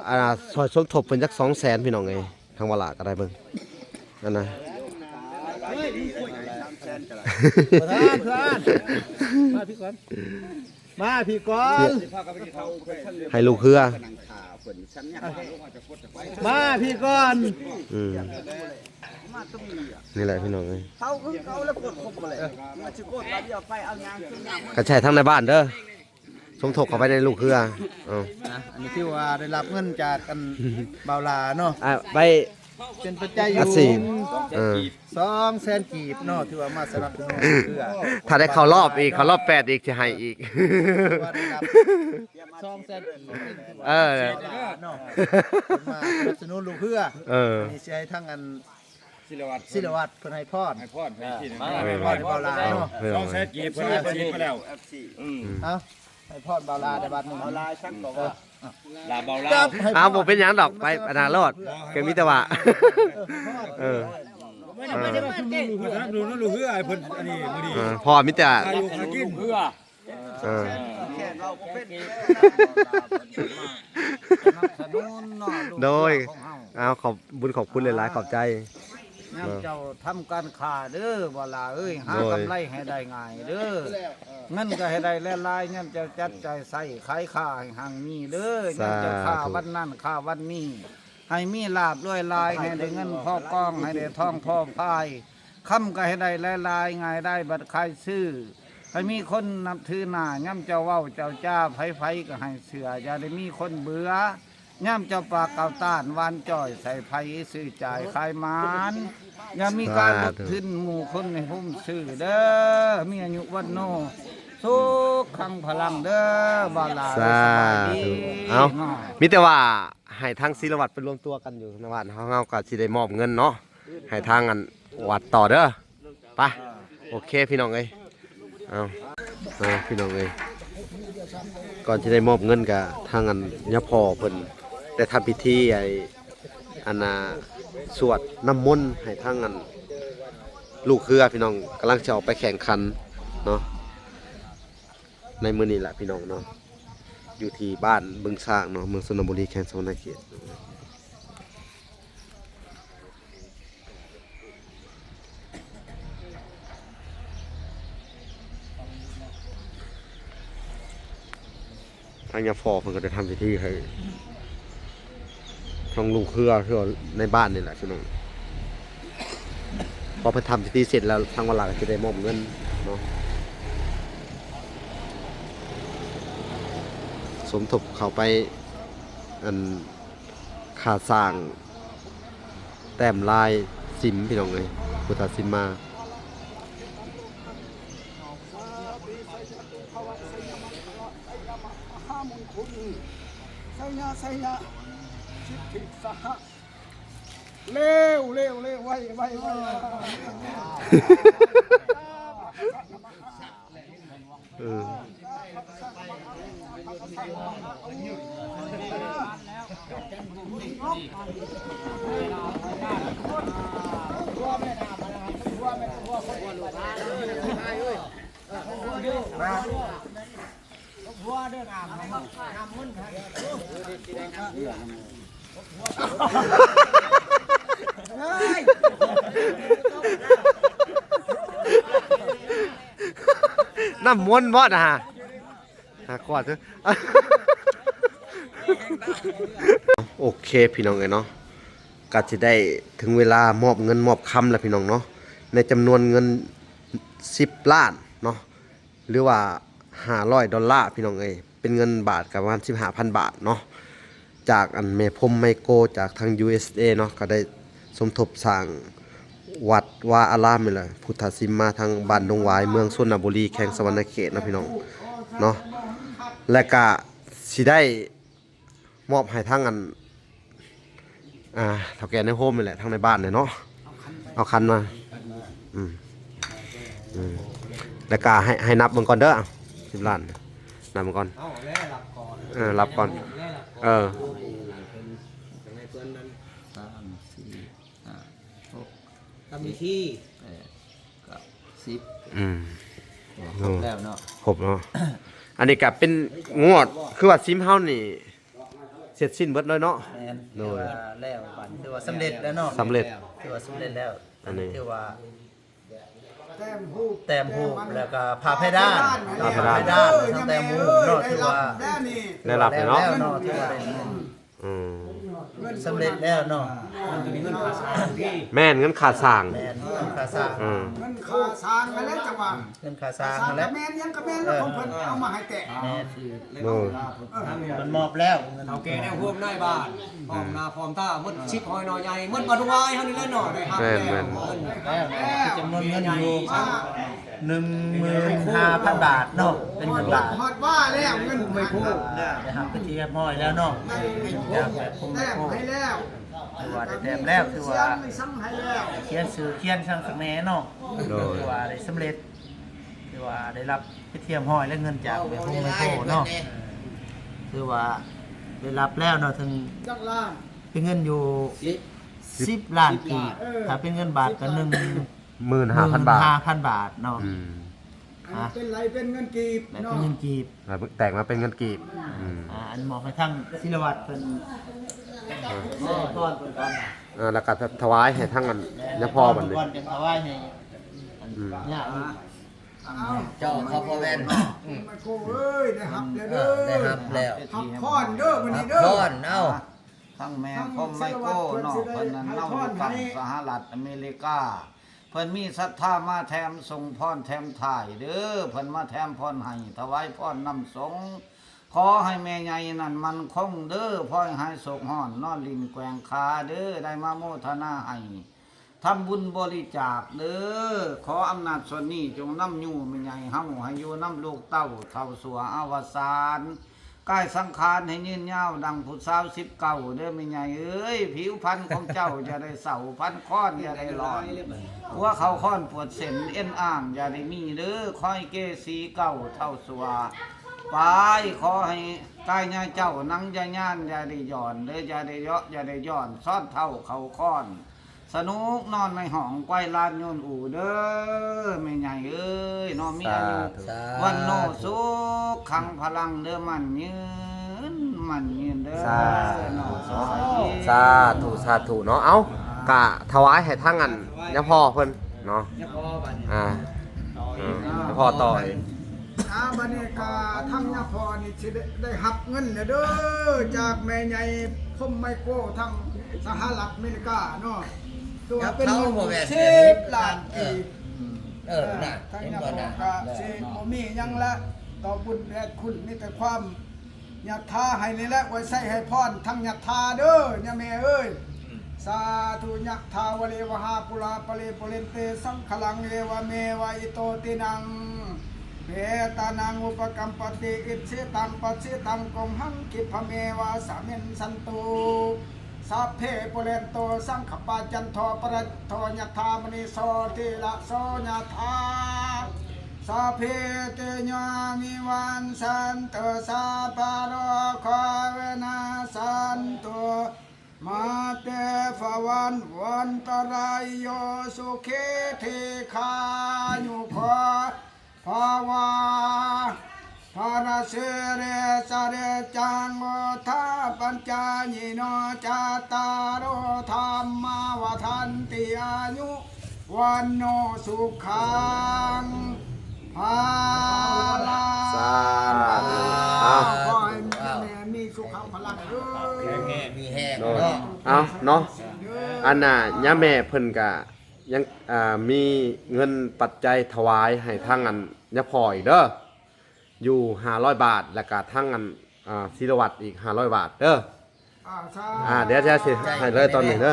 ອ່າ ຊ່ອຍສົມທົບເພິ່ນຈັກສອງແສນ ພີ່ນ້ອງເອີຍ ທາງວາລາກໍໄດ້ເບິ່ງ ອັນນະ ປະທານ ປະທານ ມາພີ່ກ່ອນ ມາພີ່ກ່ອນ ໃຫ້ລູກເຮືອ ມາພີ່ກ່ອນ ອືມ ນີ້ແຫຼະ ພີ່ນ້ອງເອີຍ ເຂົາຄືເຂົາລະກົດຄົບບໍ່ໄດ້ ມັນຊິກົດບາດດຽວໄປເອົາຫຍັງ ກໍໃຊ້ທັງໃນບ້ານເດີ ສົມທົບເຂົ້າໄປໃນລູກເຮືອ ເອົາ ນະ ອັນນີ້ຖືວ່າໄດ້ຮັບເງິນຈາກອັນບ່າວຫຼ້າເນາະ ອ່າ ໄປເປັນປັດໄຈຢູ່ ອັດສີ ເອີ ສອງແສນກີບເນາະ ຖືວ່າມາສະໜັບສະໜູນເຮືອ ຖ້າໄດ້ເຂົ້າລອບອີກ ເຂົ້າລອບແປດອີກ ຊິໃຫ້ອີກ ຖືວ່າໄດ້ຮັບສອງແສນກີບ ເອີ ເນາະ ເພິ່ນມາສະໜັບສະໜູນລູກເຮືອ ເອີ ອັນນີ້ຊິໃຫ້ທາງອັນ ສິລະວັດ ສິລະວັດເພິ່ນໃຫ້ພອນ ໃຫ້ພອນ ໃຫ້ພອນ ເອີ ໃຫ້ພອນບ່າວຫຼ້າເນາະ ເອີ ສອງແສນກີບ ເພິ່ນໃຫ້ພອນໄປແລ້ວ ອືມ ເອົາ ໃຫ້ພອນບ່າວຫຼ້າໄດ້ບາດໜຶ່ງ ບ່າວຫຼ້າຊັ້ນກໍວ່າ ຫຼ້າບ່າວຫຼ້າ ເອົາ ບໍ່ເປັນຫຍັງດອກ ໄປອັນນັ້ນໂລດ ກໍມີແຕ່ວ່າ ເອີ ເອີ ເອີ ເພິ່ນອັນນີ້ມື້ນີ້ ເອີ ເພາະວ່າມີແຕ່ ເອີ ໂດຍ ເອົາ ຂອບບຸນຂອບຄຸນຫຼາຍໆ ຂອບໃຈ ຍາມເຈົ້າທຳການຄ້າເດີ ບ່າວຫຼ້າເອີຍ ຫາກຳໄລໃຫ້ໄດ້ງ່າຍເດີ ເງິນກໍໃຫ້ໄດ້ຫຼາຍໆ ຍາມເຈົ້າຈັບຈ່າຍໃຊ້ຂາຍຄ້າໃຫ້ຮັ່ງມີເດີ ຍາມເຈົ້າຄ້າວັນນັ້ນຄ້າວັນນີ້ ໃຫ້ມີລາບລວຍຫຼາຍ ໃຫ້ໄດ້ເງິນພໍກອງ ໃຫ້ໄດ້ທອງພໍພາຍ ຄຳກໍໃຫ້ໄດ້ຫຼາຍໆ ງ່າຍໄດ້ບັດຂາຍຊື້ ໃຫ້ມີຄົນນັບຖືໜ້າ ຍາມເຈົ້າເວົ້າເຈົ້າຈາ ໃຜໆກໍໃຫ້ເຊື່ອ ຢ່າໄດ້ມີຄົນເບືອ ຍາມເຈົ້າປາກກ່າວຕ້ານ ຫວານຈ້ອຍໃສ່ໃຜ ຊື້ຈ່າຍຂາຍໝານ ຢ່າມີການລົດທຶນ ໝູ່ຄົນໃຫ້ໂຮມຊື້ເດີ ມີອາຍຸວັນໂນ ສຸຂັງພະລັງເດີ ບ່າວຫຼ້າ ສາທຸ ເອີຍ ສະບາຍດີ ເອົ້າ ເນາະ ມີແຕ່ວ່າ ໃຫ້ທາງສິລະວັດໄປລວມຕົວກັນຢູ່ໃນບ້ານເຮົາ ເຮົາກໍຊິໄດ້ມອບເງິນເນາະ ໃຫ້ທາງອັນວັດຕໍ່ເດີ ໄປ ໂອເຄ ພີ່ນ້ອງເອີຍ ເອົາ ເອົາ ພີ່ນ້ອງເອີຍ ກ່ອນຊິໄດ້ມອບເງິນກະທາງອັນຍາພໍ່ເພິ່ນໄດ້ທຳພິທີ ໄອ້ ອັນນ່າ ສວດນ້ຳມົນໃຫ້ທາງອັນລູກເຮືອ ພີ່ນ້ອງ ກຳລັງຊິອອກໄປແຂ່ງຂັນເນາະ ໃນມື້ນີ້ແຫຼະພີ່ນ້ອງເນາະ ຢູ່ທີ່ບ້ານບຶງຊ້າງເນາະ ເມືອງຊົນນະບູລີ ແຂວງສະຫວັນນະເຂດ. ທາງຍາພໍ່ເພິ່ນກໍໄດ້ທຳພິທີໃຫ້ທາງລູກເຮືອ ຄືໃນບ້ານນີ້ແຫຼະພີ່ນ້ອງ ພໍເພິ່ນທຳພິທີເສັດແລ້ວ ທາງວາລາກໍຈະໄດ້ມອບເງິນເນາະ ສົມທົບເຂົ້າໄປ ອັນ ຄ່າສ້າງ ແຕ້ມລາຍສິມ ພີ່ນ້ອງເອີຍ ພຸດທະສິມມາ ເລວ ເລວ ເລວ ໄວ ໄວ ໄວ. ເອີ ນ້ຳມົນບໍ່ນະ ຫາຂວດເຖາະ ໂອເຄ ພີ່ນ້ອງເອີຍເນາະ ກໍຊິໄດ້ເຖິງເວລາມອບເງິນມອບຄຳແລ້ວ ພີ່ນ້ອງເນາະ ໃນຈຳນວນເງິນສິບລ້ານເນາະ ຫຼືວ່າຫ້າຮ້ອຍດອນລາ ພີ່ນ້ອງເອີຍ ເປັນເງິນບາດກໍປະມານສິບຫ້າພັນບາດເນາະ ຈາກອັນແມ່ພົມໄມໂກ ຈາກທາງ ຢູເອສເອ ເນາະ ກໍໄດ້ສົມທົບສ້າງ ວັດວາອາຣາມນີ້ແຫຼະ ພຸດທະສິມມາທາງບ້ານດົງຫວາຍ ເມືອງຊົນນະບູລີ ແຂວງສະຫວັນນະເຂດເນາະ ພີ່ນ້ອງເນາະ. ແລະກະຊິໄດ້ມອບໃຫ້ທາງອັນ ອ່າ ເຖົ້າແກ່ໃນໂຮມນີ້ແຫຼະ ທາງໃນບ້ານນີ້ເນາະ ເອົາຂັນມາ ອືມ ອືມ ແລ້ວກະໃຫ້ ໃຫ້ນັບເບິ່ງກ່ອນເດີ ສິບລ້ານ ນັບເບິ່ງກ່ອນ ເອົາແລ້ວ ຮັບກ່ອນ ເອີ ຮັບກ່ອນ ເອີ ສາມ ສີ່ ຫ້າ ຫົກ ກໍມີທີ່ ແປດ ເກົ້າ ສິບ ອືມ ຄົບແລ້ວເນາະ ຄົບເນາະ. ອັນນີ້ກະເປັນງວດ ຄືວ່າສິມເຮົານີ້ ເສັດສິ້ນເບິດເລີຍເນາະ ແມ່ນ ໂດຍ ຖືວ່າແລ້ວ ບາດນີ້ຖືວ່າສຳເລັດແລ້ວເນາະ ສຳເລັດ ຖືວ່າສຳເລັດແລ້ວ ອັນນີ້ຖືວ່າແຕ້ມຮູບ ແຕ້ມຮູບ ແລ້ວກໍຝາເພດານ ຝາເພດານ ແລ້ວກໍແຕ້ມຮູບເນາະ ຖືວ່າໄດ້ຮັບແລ້ວເນາະ ຖືວ່າໄດ້ ອືມ ສຳເລັດແລ້ວເນາະ ແມ່ນ ເງິນຄ່າສ້າງ ແມ່ນ ເງິນຄ່າສ້າງ ອືມ ເງິນຄ່າສ້າງຫັ້ນແຫຼະ ຈັງວ່າ ເງິນຄ່າສ້າງຫັ້ນແຫຼະ ແມ່ນຫຍັງກໍແມ່ນແລ້ວ ຂອງເພິ່ນເອົາມາໃຫ້ແຕ່ ແມ່ນ ໂດຍ ເພິ່ນມອບແລ້ວ ເຖົ້າແກ່ໃນໂຮມນາຍບ້ານ ພ້ອມໜ້າພ້ອມຕາໝົດ ສິບຮ້ອຍໜໍ່ໃຫຍ່ ໝົດບ້ານວາຍເຮົານີ້ແຫຼະເນາະ ໄດ້ຮັບແລ້ວ ແມ່ນໆ ແລ້ວ ແມ່ນ ຈຳນວນເງິນຢູ່ ໜຶ່ງໝື່ນຫ້າພັນບາດເນາະ ເປັນເງິນບາດ ຮອດວ່າແລ້ວ ເງິນ ໄດ້ຮັບເປັນທີ່ຮຽບຮ້ອຍແລ້ວເນາະ ຈາກແມ່ຄົມ ແຕ້ມໃຫ້ແລ້ວ ຖືວ່າໄດ້ແຕ້ມແລ້ວ ຖືວ່າ ຂຽນຊື່ຂຽນສັງຄັກແນ່ເນາະ ໂດຍ ຖືວ່າໄດ້ສຳເລັດ ຖືວ່າໄດ້ຮັບເປັນທີ່ຮຽບຮ້ອຍແລ້ວ ເງິນຈາກແມ່ຄົມແມ່ໂຄເນາະ ຖືວ່າໄດ້ຮັບແລ້ວເນາະ ເຖິງຈັກລ້ານ ເປັນເງິນຢູ່ ສິບ ສິບລ້ານກີບ ເອີ ຖ້າເປັນເງິນບາດກໍໜຶ່ງ ໝື່ນຫ້າພັນບາດ ໝື່ນຫ້າພັນບາດເນາະ ອືມ ອັນນີ້ເປັນໄຫຼເປັນເງິນກີບເນາະ ເປັນເງິນກີບ ແລ້ວແຕກມາເປັນເງິນກີບ ອືມ ອ່າ ອັນມອບໃຫ້ທາງສິລະວັດເພິ່ນ ເອີ ໃຫ້ພອນເພິ່ນກ່ອນ ເອີ ແລ້ວກໍຖວາຍໃຫ້ທາງອັນ ແມ່ນ ຍາພໍ່ບັດນີ້ ກ່ອນ ຈັ່ງຖວາຍໃຫ້ ອືມ ຍາ ເຈົ້າເຂົາພໍ່ແວ່ນ ອືມ ແມ່ໂຄເອີຍ ໄດ້ຮັບແລ້ວເດີ ເອີ ໄດ້ຮັບແລ້ວ ຮັບພອນເດີ ມື້ນີ້ເດີ ຮັບພອນ ເອົ້າ ທັງແມ່ ທັງ ພອມໄມໂກເນາະ ເພິ່ນນັ້ນເນາະ ຢູ່ຝັ່ງສະຫະລັດອາເມລິກາ ເພິ່ນມີສັດທາມາແຖມສົ່ງພອນແຖມທ້າຍເດີ ເພິ່ນມາແຖມພອນໃຫ້ ຖວາຍພອນນຳສົງ ຂໍໃຫ້ແມ່ໃຫຍ່ນັ້ນໝັ້ນຄົງເດີ ຂໍໃຫ້ຫາຍໂສກຮ້ອນ ນອນຫຼິ້ນແກວ່ງຂາເດີ ໄດ້ມາໂມທະນາໃຫ້ ທຳບຸນບໍລິຈາກເດີ ຂໍອຳນາດສ່ວນນີ້ຈົ່ງນຳຍູ້ແມ່ໃຫຍ່ເຮົາ ໃຫ້ຢູ່ນຳລູກເຕົ້າເຖົ້າຊົ່ວອະວະສານ ກາຍສັງຂານໃຫ້ຍືນຍາວດັ່ງຜູ້ສາວສິບເກົ້າເດີແມ່ໃຫຍ່ເອີຍ ຜິວພັນຂອງເຈົ້າຢ່າໄດ້ເສົ້າ ພັນຄອນຢ່າໄດ້ຫຼອນ ຫົວເຂົ່າຄອນປວດເສັ້ນເອັນອ້າງຢ່າໄດ້ມີເດີ ຂໍໃຫ້ເກສີເກົ່າເຖົ້າຊົ່ວໄປ ຂໍໃຫ້ກາຍຍາເຈົ້າໜັງຍາຍານຢ່າໄດ້ຢ່ອນເດີ ຢ່າໄດ້ເຍາະຢ່າໄດ້ຍ້ອນ ຊ້ອນເຖົ້າເຂົ້າຄອນ ສະໜຸກນອນໃນຫ້ອງ ໄກວລານໂຍນອູເດີ ແມ່ໃຫຍ່ເອີຍເນາະ ມີອາຍຸ ສາທຸ ວັນໂນ ສາທຸ ສຸຂັງພະລັງເດີ ໝັ້ນຍືນ ໝັ້ນຍືນເດີ ສາທຸ ເນາະ ສາທຸ ສາທຸເນາະ ເອົ້າ ກະຖວາຍໃຫ້ທາງອັນຍາພໍ່ເພິ່ນເນາະ ຍາພໍ່ບັດນີ້ ອ່າ ຍາພໍ່ຕໍ່ອີກ ອ່າ ບັດນີ້ກະທາງຍາພໍ່ນີ້ຊິໄດ້ ໄດ້ຮັບເງິນແລ້ວເດີ ຈາກແມ່ໃຫຍ່ພົມໄມໂກ ທາງສະຫະລັດອາເມລິກາເນາະ ຕົວເປັນເງິນສິບລ້ານກີບ ເອີ ເອີ ນະ ທາງຍາພໍ່ກະຊິບໍ່ມີຫຍັງລະ ຕອບບຸນແທນຄຸນ ມີແຕ່ຄວາມ ຍັດຖາໃຫ້ນີ້ແຫຼະ ໄວ້ໃຊ້ໃຫ້ພອນທັງຍັດຖາເດີ ຍາແມ່ເອີຍ ສາທຸ ຍະຖາວາລິວະຫາປູລາປະລິປູເຣນຕິສັງຄະລັງ ເອວະເມວະອິໂຕທິນັງ ເປຕານັງ ອຸປະກັມປະຕິ ອິດຊິຕັງປັດສິຕັງ ຕຸມຫັງ ຄິປະເມວະສະມິນສັນຕຸ ສັບເພ ປູເຣນໂຕ ສັງຄະປາ ຈັນໂທ ປະລະໂທ ຍະຖາ ມະນີ ໂຊຕິລະໂສ ຍະຖາ ສັບພີຕິໂຍ ວິວັດສັນຕຸ ສັບພະໂລໂຄ ວິນາສັນຕຸ ມາເຕ ພະວັດວັນຕະລາຍໂຍ ສຸຂີ ທີຄາຍຸໂກ ພະວາ ພະລະສິລິສະລິດຈັງ ໂອທາປັນຈາຍິໂນ ຈັດຕາໂລ ທຳມາ ວັດທັນຕິ ອາຍຸ ວັນໂນ ສຸຂັງ ພະລັງ ສາທຸ ອ້າວ ຂໍໃຫ້ແມ່ມີສຸຂັງພະລັງເດີ ແຂງແຮງມີແຮງເນາະ ເນາະ ເອົາເນາະ ອັນນ່າ ຍາແມ່ເພິ່ນກະຍັງ ອ່າ ມີເງິນປັດໄຈຖວາຍໃຫ້ທາງອັນຍາພໍ່ອີກເດີ ຢູ່ຫ້າຮ້ອຍບາດ ແລ້ວກະທາງອັນ ອ່າ ສີລະວັດອີກຫ້າຮ້ອຍບາດເດີ ອ່າ ສາ ອ່າ ດຽວຈະຊິໃຫ້ເລີຍຕອນນີ້ເດີ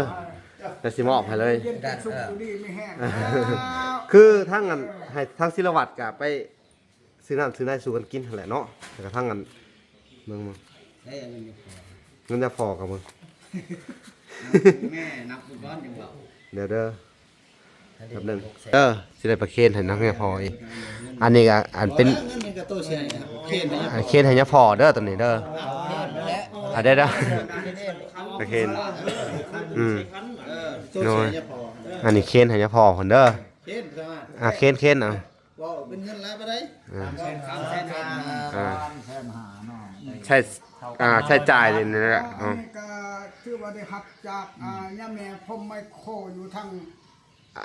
ແຕ່ຊິມອບໃຫ້ເລີຍ ເຢັນເປັນສຸກຢູ່ດີມີແຮງ ຄືທາງອັນ ໃຫ້ທາງສິລະວັດກະໄປຊື້ນ້ຳຊື້ໃນສູ່ກັນກິນຫັ້ນແຫຼະເນາະ ແລ້ວກະທາງອັນ ເບິ່ງ ເບິ່ງ ເອີ ເງິນຍາພໍ່ ເງິນຍາພໍ່ກັບເບິ່ງ ແມ່ນັບກ່ອນຈັ່ງເວົ້າ ດຽວເດີ ແປັບໜຶ່ງ ເອີ ຊິໄດ້ປະເຄນໃຫ້ນຳເມຍພໍ່ອີກ ອັນນີ້ກະອັນເປັນ ເງິນນີ້ກະໂຕເສຍນີ້ນະ ເຄນໃຫ້ຍາ ອ່າ ເຄນໃຫ້ຍາພໍ່ເດີ ໂຕນີ້ເດີ ອ່າ ເດີ ປະເຄນ ອືມ ເອີ ໂຕເສຍຍາພໍ່ ອັນນີ້ເຄນໃຫ້ຍາພໍ່ເພິ່ນເດີ ເຄນ ອ່າ ເຄນ ເຄນ ເອົາ ເວົ້າເປັນເງິນຫຼາຍປານໃດ? ອ່າ ສາມແສນຫ້າ ອ່າ ສາມແສນຫ້າເນາະ ໃຊ້ ອ່າ ໃຊ້ຈ່າຍນີ້ແຫຼະ ເອົາ ອັນນີ້ກະຖືວ່າໄດ້ຮັບຈາກ ອ່າ ຍາແມ່ພົມໄມໂຄຢູ່ທາງ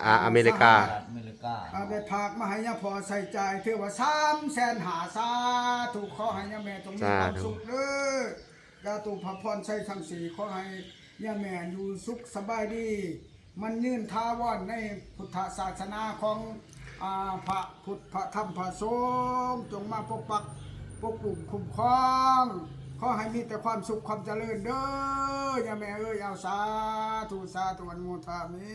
ອ່າ ອາເມລິກາ ສະຫະລັດອາເມລິກາ ອ່າ ໄດ້ຝາກມາໃຫ້ຍາພໍ່ໃຊ້ຈ່າຍ ຖືວ່າສາມແສນຫ້າ ສາທຸ ຂໍໃຫ້ຍາແມ່ຈົ່ງມີຄວາມສຸກເດີ ສາທຸ ສາທຸ ພະພອນໄຊທັງສີ່ ຂໍໃຫ້ຍາແມ່ຢູ່ສຸກສະບາຍດີ ໝັ້ນຍືນຖາວອນໃນພຸດທະສາສະໜາຂອງ ອ່າ ພະພຸດ ພະທຳ ພະສົງ ຈົ່ງມາປົກປັກປົກປຸ້ມຄຸ້ມຄອງ ຂໍໃຫ້ມີແຕ່ຄວາມສຸກຄວາມຈະເລີນເດີ ຍາແມ່ເອີຍ ເອົາ ສາທຸ ສາທຸ ອະນຸໂມທາມິ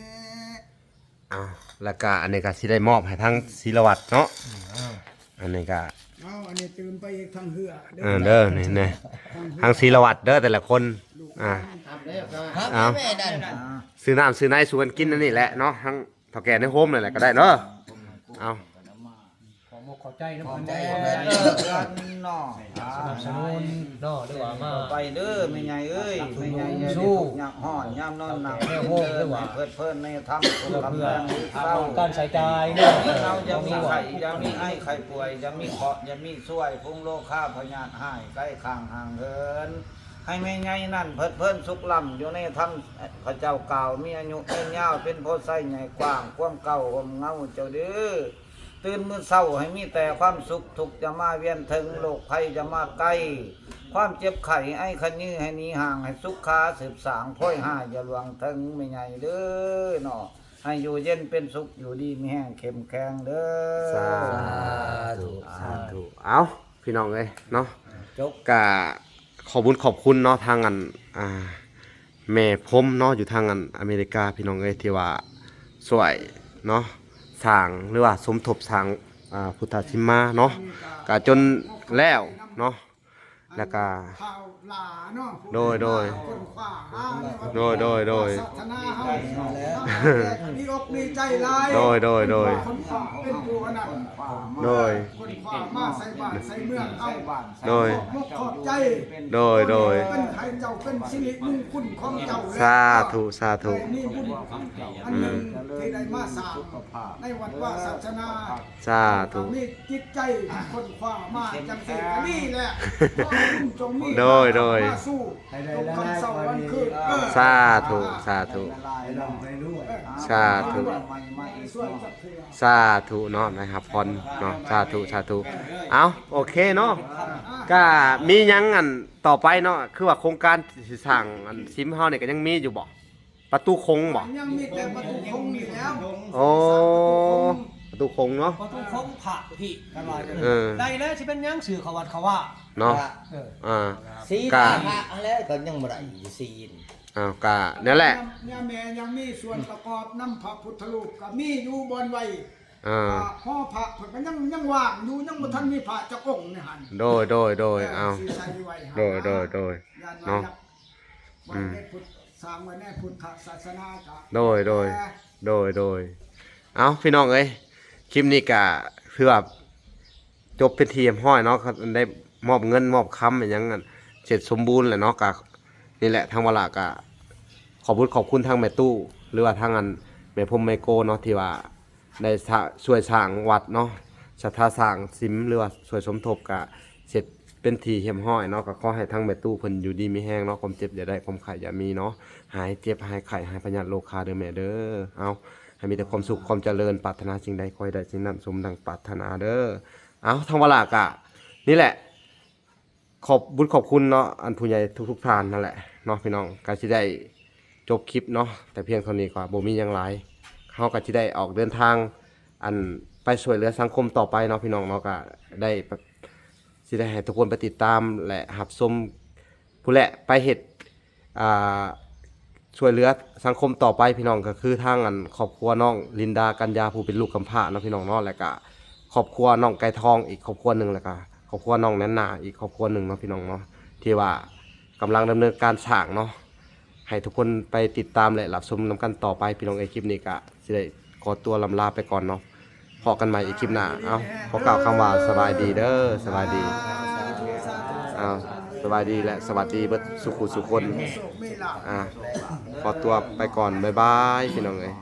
ເອົາ ແລ້ວກະອັນນີ້ກະຊິໄດ້ມອບໃຫ້ທາງສິລະວັດເນາະ ອືມ ອັນນີ້ກະ ເອົາ ອັນນີ້ຕື່ມໄປອີກທາງເຮືອເດີ ເອີ ເດີ ນີ້ ທາງເຮືອ ທາງສິລະວັດເດີ ແຕ່ລະຄົນ ອ່າ ເອົາ ຊື້ນ້ຳຊື້ໃນສູ່ກັນກິນອັນນີ້ແຫຼະເນາະ ທາງເຖົ້າແກ່ໃນໂຮມນັ້ນແຫຼະກະໄດ້ເນາະ ເອົາ ຂອບອົກຂອບໃຈນຳເພິ່ນແດ່ ເນາະ ສະໜັບສະໜູນເນາະ ຫຼືວ່າມາ ໄປເດີແມ່ໃຫຍ່ເອີຍ ແມ່ໃຫຍ່ຢ່າໄດ້ທຸກຍາກຮ້ອນ ຍາມນອນນັ່ງກິນເດີ ໃຫ້ເພີດເພີນໃນທຳ ສຸກຄຳແຮງເຊົາ ການໃຊ້ຈ່າຍເນາະ ເຮົາຢ່າມີໄຂ້ ຢ່າມີໄອໄຂ້ປ່ວຍ ຢ່າມີເຄາະ ຢ່າມີຊວຍ ຝູງໂລຄາພະຍາດຮ້າຍ ໄກຂ້າງຫ່າງເຫີນ ໃຫ້ແມ່ໃຫຍ່ນັ້ນເພີດເພີນສຸກລ້ຳຢູ່ໃນທຳ ພະເຈົ້າກ່າວ ມີອາຍຸຍືນຍາວ ເປັນໂພໄຊໃຫຍ່ກວ້າງ ຄວາມເກົ່າຮົ່ມເງົາເຈົ້າເດີ ຕື່ນມື້ເຊົ້າໃຫ້ມີແຕ່ຄວາມສຸກ ທຸກຢ່າມາວຽນເທິງ ໂລກໄພຢ່າມາໃກ້ ຄວາມເຈັບໄຂ້ໄອຂະຍືໃຫ້ໜີຫ່າງ ໃຫ້ສຸກຄາສືບສ້າງ ໂພຍຮ້າຍຢ່າຫຼວງເທິງແມ່ໃຫຍ່ເດີເນາະ ໃຫ້ຢູ່ເຢັນເປັນສຸກ ຢູ່ດີມີແຮງເຂັ້ມແຂງເດີ ສາທຸ ສາທຸ ເອົາ ພີ່ນ້ອງເອີຍເນາະ ຈົບ ກະຂອບບຸນຂອບຄຸນເນາະ ທາງອັນ ອ່າ ແມ່ພົມເນາະ ຢູ່ທາງອັນອາເມລິກາ ພີ່ນ້ອງເອີຍ ທີ່ວ່າຊ່ວຍເນາະ ສ້າງ ຫຼືວ່າສົມທົບສ້າງ ອ່າ ພຸດທະສິມມາເນາະ ກະຈົນແລ້ວເນາະ ແລ້ວກະ ໂດຍ ໂດຍ ໂດຍ ໂດຍ ໂດຍ ມີອົກມີໃຈຫຼາຍ ໂດຍ ໂດຍ ໂດຍ ໂດຍ ໂດຍ ໂດຍ ໂດຍ ເປັນໃຫ້ເຈົ້າເປັນສິລິມຸງຄຸນຂອງເຈົ້າແລ້ວ ສາທຸ ສາທຸ ໄດ້ມີບຸນອັນໜຶ່ງທີ່ໄດ້ມາສ້າງໃນວັດວາສາສະໜາ ສາທຸ ມີຈິດໃຈຄົ້ນຄວ້າມາຈັ່ງຊີ້ກະດີແລ້ວ ຂໍໃຫ້ບຸນຈົ່ງມີ ໂດຍ ໂດຍ ມາສູ່ ໃຫ້ໄດ້ຫຼາຍໆກວ່ານີ້ ສາທຸ ສາທຸ ສາທຸ ສາທຸເນາະ ໄດ້ຮັບພອນເນາະ ສາທຸ ສາທຸ ເອົາ ໂອເຄເນາະ ກະມີຫຍັງອັນຕໍ່ໄປເນາະ ຄືວ່າໂຄງການຊິສ້າງອັນຊິມເຮົານີ້ກະຍັງມີຢູ່ບໍ່? ປະຕູຄົງບໍ່? ຍັງມີແຕ່ປະຕູຄົງນີ້ແລ້ວ ໂອ້ ປະຕູຄົງເນາະ ປະຕູຄົງພະພີ້ ເອີ ໄດ້ແລ້ວ ຊິເປັນຫຍັງ ຊື່ເຂົ້າວັດເຂົ້າວາເນາະ ເອີ ອ່າ ສີ່ກະ ພະຫັ້ນແຫຼະ ກະຍັງບໍ່ໄດ້ຢູ່ຊີ້ນ ອ້າວ ກະນັ້ນແຫຼະ ຍາແມ່ຍັງມີສ່ວນປະກອບນຳພະພຸດທະຮູບ ກະມີຢູ່ບ່ອນໄວ້ ອ່າ ຫໍພະເພິ່ນກະຍັງ ຍັງວ່າງຢູ່ ຍັງບໍ່ທັນມີພະຈັກອົງໃນຫັ້ນ ໂດຍ ໂດຍ ໂດຍ ເອີ ເອົາ ຊິໃສ່ໄວ້ ໂດຍ ໂດຍ ໂດຍ ເນາະ ໄວ້ໃນພຸດ ສ້າງໄວ້ໃນພຸດທະສາສະໜາກະ ໂດຍ ໂດຍ ແຕ່ ໂດຍ ໂດຍ ເອົາ ພີ່ນ້ອງເອີຍ ຄລິບນີ້ກະຄືວ່າຈົບເປັນທີ່ຮຽບຮ້ອຍເນາະ ໄດ້ມອບເງິນມອບຄຳອີ່ຫຍັງເສັດສົມບູນແຫຼະເນາະ ກະນີ້ແຫຼະ ທາງວາລະກະຂອບບຸນຂອບຄຸນທາງແມ່ຕູ້ ຫຼືວ່າທາງອັນແມ່ພົມໄມໂກເນາະ ທີ່ວ່າ ໄດ້ສະ ຊ່ວຍສ້າງວັດເນາະ ສັດທາສ້າງສິມ ຫຼືວ່າຊ່ວຍສົມທົບກະເສັດເປັນທີ່ຮຽບຮ້ອຍເນາະ ກະຂໍໃຫ້ທາງແມ່ຕູ້ເພິ່ນຢູ່ດີມີແຮງເນາະ ຄວາມເຈັບຢ່າໄດ້ ຄວາມໄຂ້ຢ່າມີເນາະ ຫາຍເຈັບຫາຍໄຂ້ ຫາຍພະຍາດໂລຄາເດີແມ່ເດີ ເອົາ ໃຫ້ມີແຕ່ຄວາມສຸກຄວາມຈະເລີນ ປາດຖະໜາສິ່ງໃດຂໍໃຫ້ໄດ້ສິ່ງນັ້ນ ສົມດັ່ງປາດຖະໜາເດີ ເອົາ ທາງວາລະກະນີ້ແຫຼະ ຂອບບຸນຂອບຄຸນເນາະ ອັນຜູ້ໃຫຍ່ທຸກໆທ່ານຫັ້ນແຫຼະເນາະ ພີ່ນ້ອງ ກະຊິໄດ້ຈົບຄລິບເນາະ ແຕ່ພຽງເທົ່ານີ້ ກະບໍ່ມີຫຍັງຫຼາຍ ເຮົາກະຊິໄດ້ອອກເດີນທາງ ອັນໄປຊ່ວຍເຫຼືອສັງຄົມຕໍ່ໄປເນາະ ພີ່ນ້ອງເນາະ ກະໄດ້ ຊິໄດ້ໃຫ້ທຸກຄົນໄປຕິດຕາມ ແລະ ຮັບຊົມ ພຸ້ນແຫຼະ ໄປເຮັດ ອ່າ ຊ່ວຍເຫຼືອສັງຄົມຕໍ່ໄປພີ່ນ້ອງ ກໍຄືທາງອັນຄອບຄົວນ້ອງລິນດາ ກັນຍາ ຜູ້ເປັນລູກກຳພ້າເນາະພີ່ນ້ອງເນາະ ແລ້ວກະຄອບຄົວນ້ອງໄກ່ທອງອີກຄອບຄົວໜຶ່ງ ແລ້ວກະຄອບຄົວນ້ອງແໜນນາອີກຄອບຄົວໜຶ່ງເນາະພີ່ນ້ອງເນາະ ທີ່ວ່າກຳລັງດຳເນີນການສ້າງເນາະ. ໃຫ້ທຸກຄົນໄປຕິດຕາມ ແລະ ຮັບຊົມນຳກັນຕໍ່ໄປພີ່ນ້ອງເອີຍ. ຄລິບນີ້ກະຊິໄດ້ຂໍຕົວລ່ຳລາໄປກ່ອນເນາະ. ພໍ້ກັນໃໝ່ອີກຄລິບໜ້າ. ເອົາ ຂໍກ່າວຄຳວ່າສະບາຍດີເດີ ສະບາຍດີ. ເອົາ ສະບາຍດີ ແລະ ສະຫວັດດີເບິດສູ່ຜູ້ສູ່ຄົນ. ອ່າ ຂໍຕົວໄປກ່ອນ ບາຍບາຍ ພີ່ນ້ອງເອີຍ.